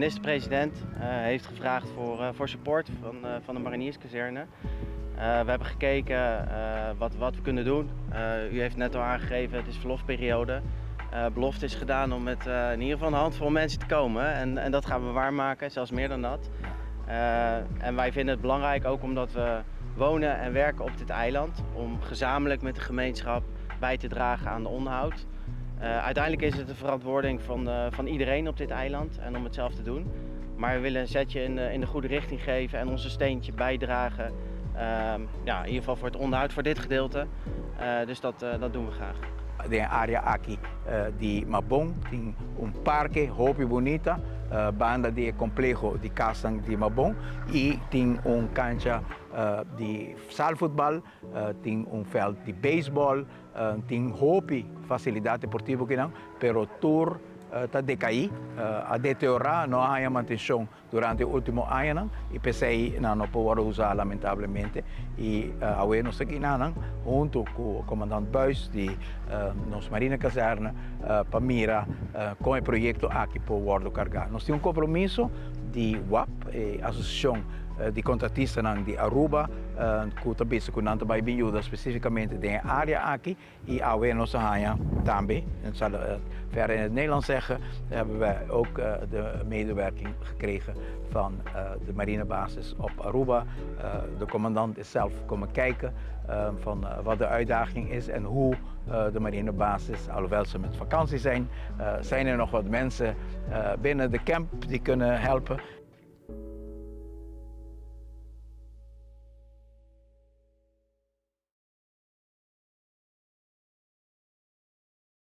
Minister-president heeft gevraagd voor, voor support van, van de marinierskazerne. We hebben gekeken wat, wat we kunnen doen. U heeft net al aangegeven, het is verlofperiode. Belofte is gedaan om met in ieder geval een handvol mensen te komen. En, en dat gaan we waarmaken, zelfs meer dan dat. En wij vinden het belangrijk ook omdat we wonen en werken op dit eiland. Om gezamenlijk met de gemeenschap bij te dragen aan de onderhoud. Uiteindelijk is het de verantwoording van, van iedereen op dit eiland en om het zelf te doen. Maar we willen een zetje in de goede richting geven en onze steentje bijdragen. Ja, in ieder geval voor het onderhoud voor dit gedeelte. Dus dat, dat doen we graag. Den area aki di Mabon tin un parke hopi bunita banda di compleho di cas di Mabon y tin un cancha di zaalvoetbal, tin un veld di baseball, tin hopi facilidad deportivo akinan, pero tur ta decai, a deteriora, no a haya mantencion durante e ultimo añanan y p'esey nan no por usa lamentablemente y awe nos aki nan hunto cu comandante Buis di nos Marine Kazerne pa mira con e proyecto aki por wordo carga. Nos tin un compromiso di WAP, e Asociacion di Contratistanan di Aruba, cu ta bisa cu nan ta bay bin yuda specificamente den e area aki y awe nos a haya tambe, ik zal het verder in het Nederlands zeggen, hebben wij ook de medewerking gekregen van de marinebasis op Aruba. De commandant is zelf komen kijken van wat de uitdaging is en hoe de marinebasis, alhoewel ze met vakantie zijn, zijn er nog wat mensen binnen de camp die kunnen helpen.